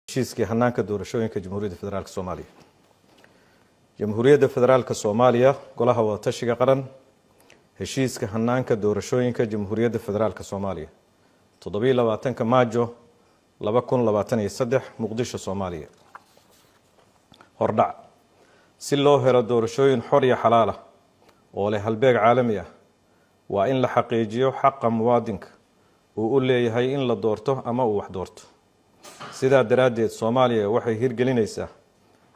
Heshiiskii hanaanka doorashooyinka Jamhuuriyadda Federaalka Soomaaliya. Jamhuuriyadda Federaalka Soomaaliya, Golaha Wadatashiga Qaran, heshiiska hanaanka doorashooyinka Jamhuuriyadda Federaalka Soomaaliya, 27-ka Maajo 2023, Muqdisho, Soomaaliya. Hordhac. Si loo helo doorashooyin xor iyo xalaal ah oo leh halbeeg caalami ah, waa in la xaqiijiyo xaqa muwaadinka uu u leeyahay in la doorto ama uu wax doorto. Sidaa daraaddeed, Soomaaliya waxay hirgelinaysaa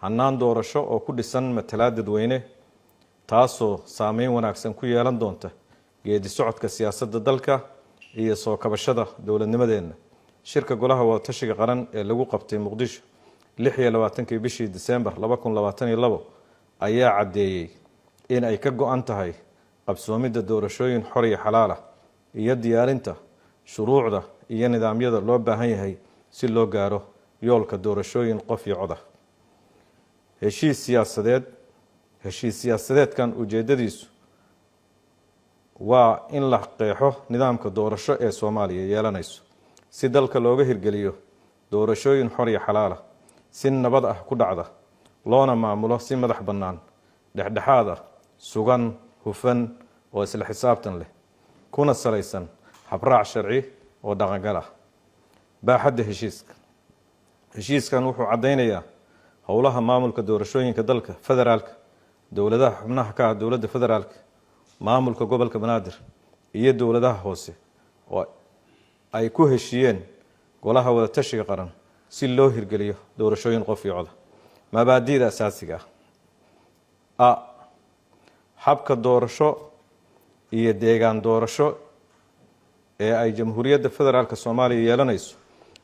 hannaan doorasho oo ku dhisan matalaad dadweyne, taasoo saameyn wanaagsan ku yeelan doonta geedi socodka siyaasadda dalka iyo soo kabashada dowladnimadeenna. Shirka Golaha Wadatashiga Qaran ee lagu qabtay Muqdisho 26-kii bishii Disembar 2022 ayaa caddeeyey in ay ka go-an tahay qabsoomidda doorashooyin xor iyo xalaal ah iyo diyaarinta shuruucda iyo nidaamyada loo baahan yahay si loo gaaro yoolka doorashooyin qof iyo cod ah. Heshiis siyaasadeed. Heshiis siyaasadeedkan ujeedadiisu waa in la qeexo nidaamka doorasho ee Soomaaliya yeelanayso si dalka looga hirgeliyo doorashooyin xor iyo xalaal ah, si nabad ah ku dhacda, loona maamulo si madax bannaan, dhexdhexaad ah, sugan, hufan oo isla xisaabtan leh, kuna salaysan habraac sharci oo dhaqangal ah. Baaxadda heshiiska. Heshiiskan wuxuu caddaynayaa howlaha maamulka doorashooyinka dalka, federaalka, dowladaha xubnaha ka ah dowladda federaalka, maamulka gobolka Banaadir iyo dowladaha hoose oo ay ku heshiiyeen Golaha Wadatashiga Qaran si loo hirgeliyo doorashooyin qof iyo cod ah. Mabaadi'da asaasiga ah. A, habka doorasho iyo deegaan doorasho ee ay Jamhuuriyadda Federaalka Soomaaliya yeelanayso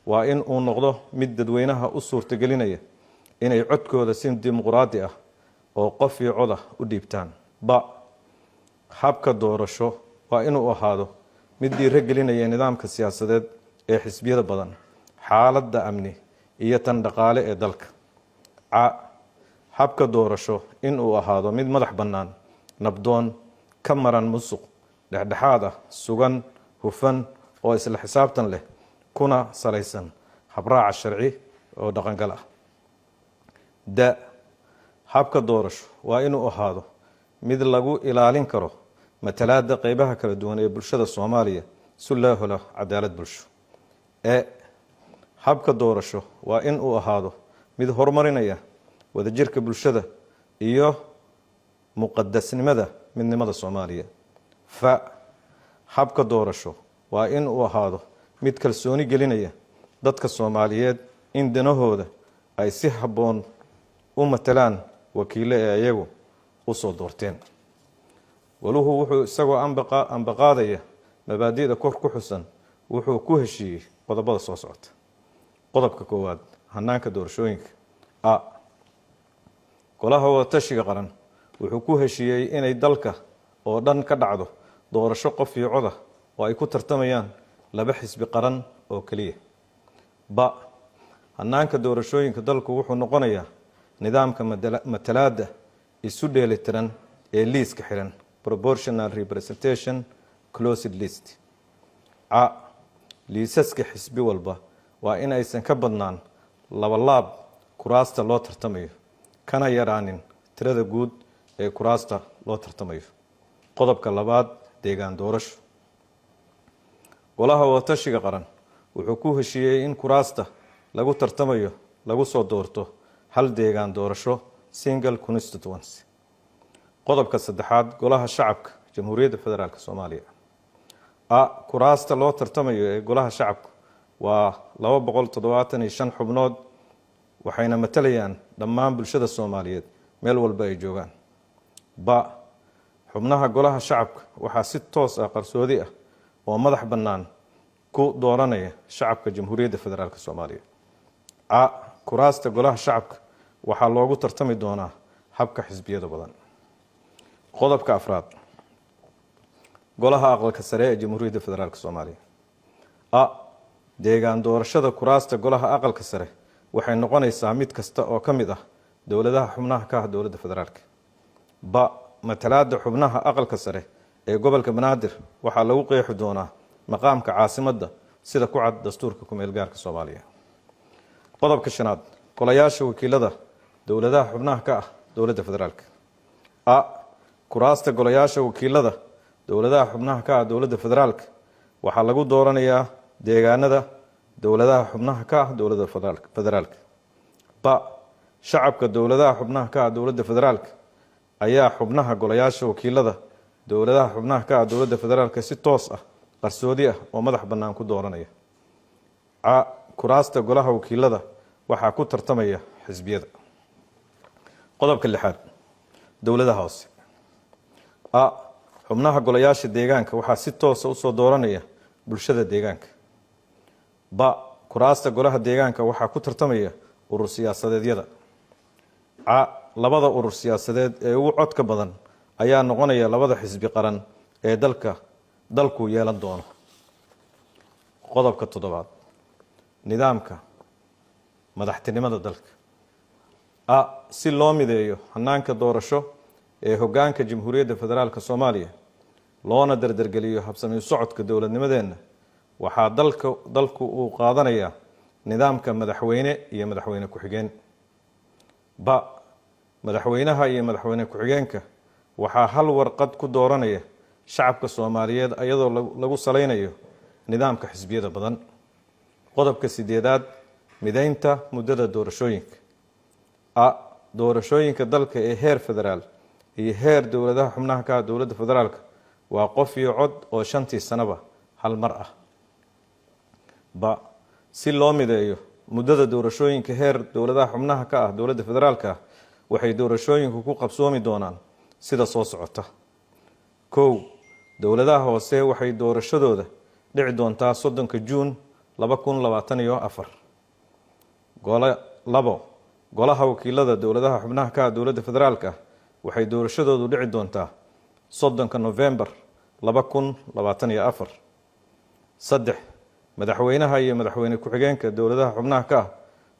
waa in uu noqdo mid dadweynaha u suurtagelinaya inay codkooda si dimuqraadi ah oo qof iyo cod ah u dhiibtaan. Ba, habka doorasho waa inuu ahaado mid dhiiro gelinaya nidaamka siyaasadeed ee xisbiyada badan, xaaladda amni iyo tan dhaqaale ee dalka. Ca, habka doorasho inuu ahaado mid madax bannaan, nabdoon, ka maran musuq, dhexdhexaad ah, sugan, hufan oo isla xisaabtan leh, kuna salaysan habraaca sharci oo dhaqangal ah. Da, habka doorasho waa inuu ahaado mid lagu ilaalin karo matalaadda qeybaha kala duwan ee bulshada Soomaaliya si loo helo cadaalad bulsho. E, habka doorasho waa in uu ahaado mid horumarinaya wadajirka bulshada iyo muqadasnimada midnimada Soomaaliya. Fa, habka doorasho waa in uu ahaado mid kalsooni gelinaya dadka Soomaaliyeed in danahooda ay si habboon u matalaan wakiilo ee iyagu u soo doorteen. Goluhu wuxuu isagoo ambaqaadaya mabaadi'da kor ku xusan wuxuu ku heshiiyey qodobada soo socota. Qodobka koowaad, hanaanka doorashooyinka. A, Golaha Wadatashiga Qaran wuxuu ku heshiiyey inay dalka oo dhan ka dhacdo doorasho qof iyo cod ah oo ay ku tartamayaan laba xisbi qaran oo keliya. Ba, hanaanka doorashooyinka dalku wuxuu noqonayaa nidaamka matalaadda isu dheelitiran ee liiska xiran, proportional representation, closed list. Ca, liisaska xisbi walba waa in aysan ka badnaan labalaab kuraasta loo tartamayo, kana yaraanin tirada guud ee kuraasta loo tartamayo. Qodobka labaad, deegaan doorasho. Golaha Wadatashiga Qaran wuxuu ku heshiiyey in kuraasta lagu tartamayo lagu soo doorto hal deegaan doorasho, single constituency. Qodobka saddexaad, Golaha Shacabka Jamhuuriyadda Federaalka Soomaaliya. A, kuraasta loo tartamayo ee Golaha Shacabka waa 275 xubnood, waxayna matalayaan dhammaan bulshada Soomaaliyeed meel walba ay joogaan. Ba, xubnaha Golaha Shacabka waxaa si toos ah, qarsoodi ah oo madax bannaan ku dooranaya shacabka Jamhuuriyadda Federaalka Soomaaliya. A, kuraasta Golaha Shacabka waxaa loogu tartami doonaa habka xisbiyada badan. Qodobka afraad, Golaha Aqalka Sare ee Jamhuuriyadda Federaalka Soomaaliya. A, deegaan doorashada kuraasta Golaha Aqalka Sare waxay noqonaysaa mid kasta oo ka mid ah dowladaha xubnaha ka ah dowladda federaalka. Ba, matalaada xubnaha Aqalka Sare ee gobolka Banaadir waxaa lagu qeexi doonaa maqaamka caasimadda sida ku cad dastuurka kumeel gaarka Soomaaliya. Qodobka shanaad, golayaasha wakiilada dowladaha xubnaha ka ah dowladda federaalka. A, kuraasta golayaasha wakiilada dowladaha xubnaha ka ah dowladda federaalka waxaa lagu dooranayaa deegaanada dowladaha xubnaha ka ah dowladda federaalka. Ba, shacabka dowladaha xubnaha ka ah dowladda federaalka ayaa xubnaha golayaasha wakiilada dowladaha xubnaha ka ah dowladda federaalka si toos ah, qarsoodi ah oo madax bannaan ku dooranaya. Ca, kuraasta golaha wakiilada waxaa ku tartamaya xisbiyada. Qodobka lixaad, dowladaha hoose. A, xubnaha golayaasha deegaanka waxaa si toosa usoo dooranaya bulshada deegaanka. Ba, kuraasta golaha deegaanka waxaa ku tartamaya urur siyaasadeedyada. Ca, labada urur siyaasadeed ee ugu codka badan ayaa noqonaya labada xisbi qaran ee dalku yeelan doono. Qodobka toddobaad, nidaamka madaxtinimada dalka. A, si loo mideeyo hanaanka doorasho ee hoggaanka Jamhuuriyadda Federaalka Soomaaliya, loona dardargeliyo habsami socodka dowladnimadeenna, waxaa dalku uu qaadanayaa nidaamka madaxweyne iyo madaxweyne ku-xigeen. Ba, madaxweynaha iyo madaxweyne ku-xigeenka waxaa hal warqad ku dooranaya shacabka Soomaaliyeed, iyadoo lagu salaynayo nidaamka xisbiyada badan. Qodobka sideedaad, mideynta muddada doorashooyinka. A, doorashooyinka dalka ee heer federaal iyo heer dowladaha xubnaha ka ah dowladda federaalka waa qof iyo cod oo 5tii sanaba hal mar ah. Ba, si loo mideeyo muddada doorashooyinka heer dowladaha xubnaha ka ah dowladda federaalka ah, waxay doorashooyinku ku qabsoomi doonaan sida soo socota. 1, dowladaha hoose waxay doorashadooda dhici doontaa 30-ka Juun 2024. Gole labo, golaha wakiilada dowladaha xubnaha ka ah dowladda federaalka ah waxay doorashadoodu dhici doontaa 30-ka Nofembar 2024. 3, madaxweynaha iyo madaxweyne ku-xigeenka dowladaha xubnaha ka ah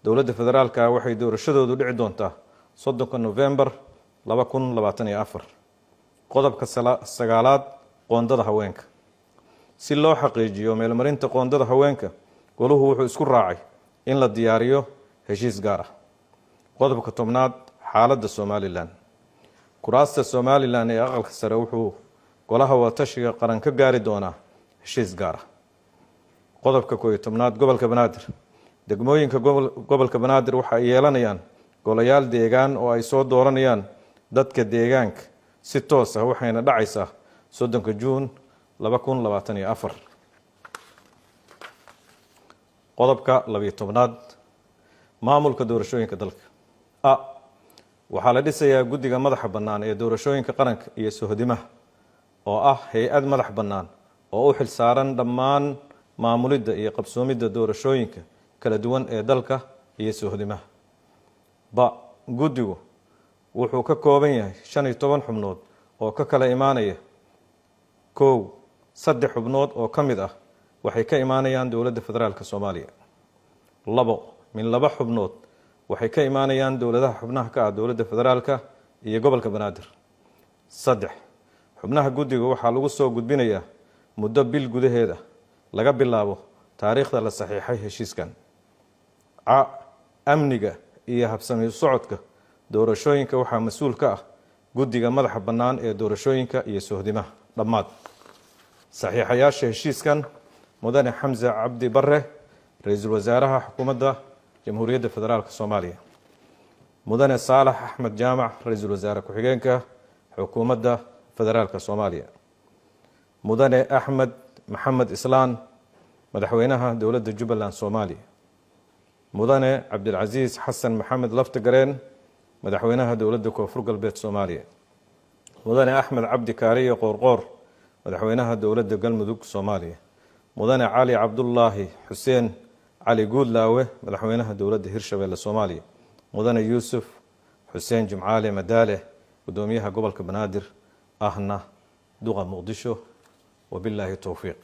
dowladda federaalka ah waxay doorashadoodu dhici doontaa 30-ka Nofembar 2024. Qodobka sagaalaad, qoondada haweenka. Si loo xaqiijiyo meelmarinta qoondada haweenka, goluhu wuxuu isku raacay in la diyaariyo heshiis gaar ah. Qodobka 10aad, xaaladda Somaliland. Kuraasta Somaliland ee Aqalka Sare wuxuu Golaha Wadatashiga Qaran ka gaari doonaa heshiis gaar ah. Qodobka 11aad, gobolka Banaadir. Degmooyinka gobolka Banaadir waxa ay yeelanayaan golayaal deegaan oo ay soo dooranayaan dadka deegaanka si toos ah, waxayna dhacaysaa 30-ka Juun 2024. Qodobka 12aad, maamulka doorashooyinka dalka. A, waxaa la dhisayaa Guddiga Madaxa Bannaan ee Doorashooyinka Qaranka iyo Sohdimaha, oo ah hay-ad madax bannaan oo u xil saaran dhammaan maamulidda iyo qabsoomidda doorashooyinka kala duwan ee dalka iyo sohdimaha. Ba, guddigu wuxuu ka kooban yahay 15 xubnood oo ka kala imaanaya: 1, 3 xubnood oo ka mid ah waxay ka imaanayaan dowladda federaalka Soomaaliya; 2, min 2 xubnood waxay ka imaanayaan dowladaha xubnaha ka ah dowladda federaalka iyo gobolka Banaadir. 3, xubnaha guddiga waxaa lagu soo gudbinayaa muddo bil gudaheeda laga bilaabo taariikhda la saxiixay heshiiskan. Ca, amniga iyo habsami socodka doorashooyinka waxaa mas-uul ka ah Guddiga Madaxa Bannaan ee Doorashooyinka iyo Sohdimaha. Dhammaad. Saxiixayaasha heshiiskan: Mudane Xamse Cabdi Bare, Ra-iisul Wasaaraha Xukuumadda Jamhuuriyadda Federaalka Soomaaliya; Mudane Saalax Axmed Jaamac, Ra-iisul Wasaare Ku-xigeenka Xukuumadda Federaalka Soomaaliya; Mudane Axmed Maxamed Islaan, Madaxweynaha Dowladda Jubbaland Soomaaliya; Mudane Cabdilcasiis Xasan Maxamed Laftagareen, Madaxweynaha Dowladda Koonfur Galbeed Soomaaliya; Mudane Axmed Cabdi Kaariye Qoorqoor, Madaxweynaha Dowladda Galmudug Soomaaliya; Mudane Cali Cabdulaahi Xuseen Cali Guudlaawe, Madaxweynaha Dowladda Hirshabeelle Soomaaliya; Mudane Yuusuf Xuseen Jimcaale Madaale, Gudoomiyaha Gobolka Banaadir ahna Duqa Muqdisho. Wabilaahi towfiiq.